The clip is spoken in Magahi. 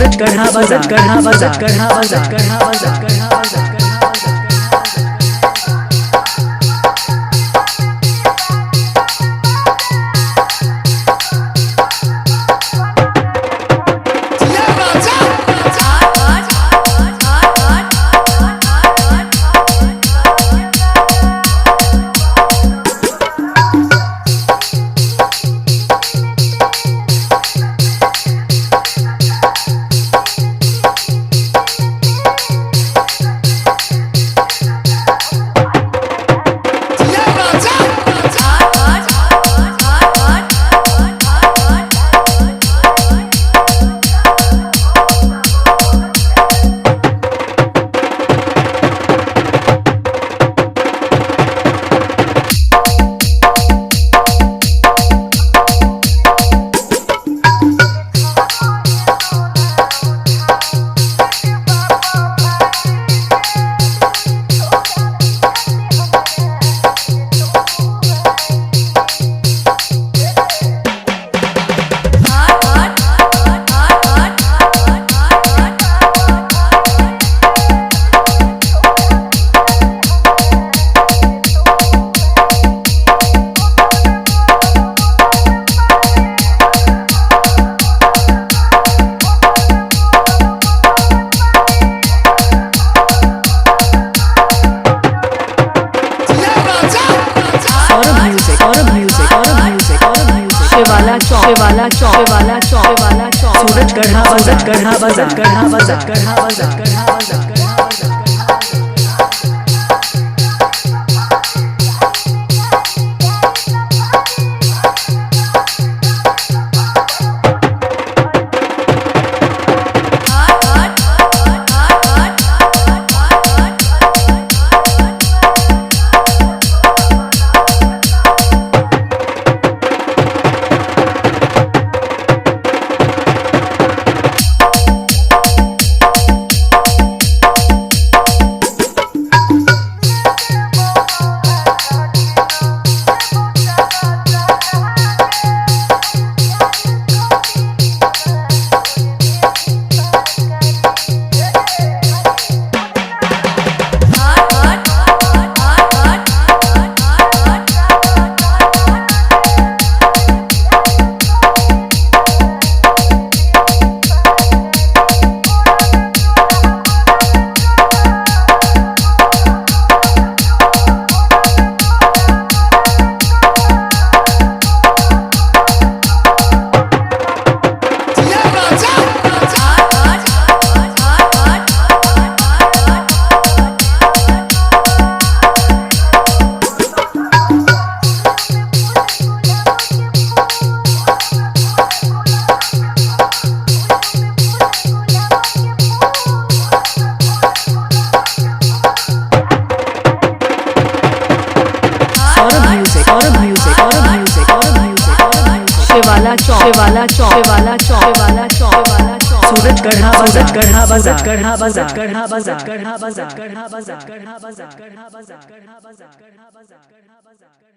सूरज गढ़ा बाजार, गढ़ा बाजार, गढ़ा बाजार, गढ़ा बाजार, गढ़ा बाजार, गढ़ा बाजार। Shivala Chowk, Shivala Chowk, Shivala Chowk, Shivala Chowk, Suraj Garha Bazar, Garha Bazar, Garha Bazar, Garha Bazar, Garha Bazar, Garha Bazar. Shivala Chowk, Shivala Chowk, Shivala Chowk, Shivala Chowk, Shivala Chowk, Suraj Garha Bazar, Garha Bazar, Garha Bazar, Garha Bazar, Garha Bazar, Garha Bazar, Garha Bazar, Garha Bazar, Garha Bazar, Garha Bazar, Garha Bazar.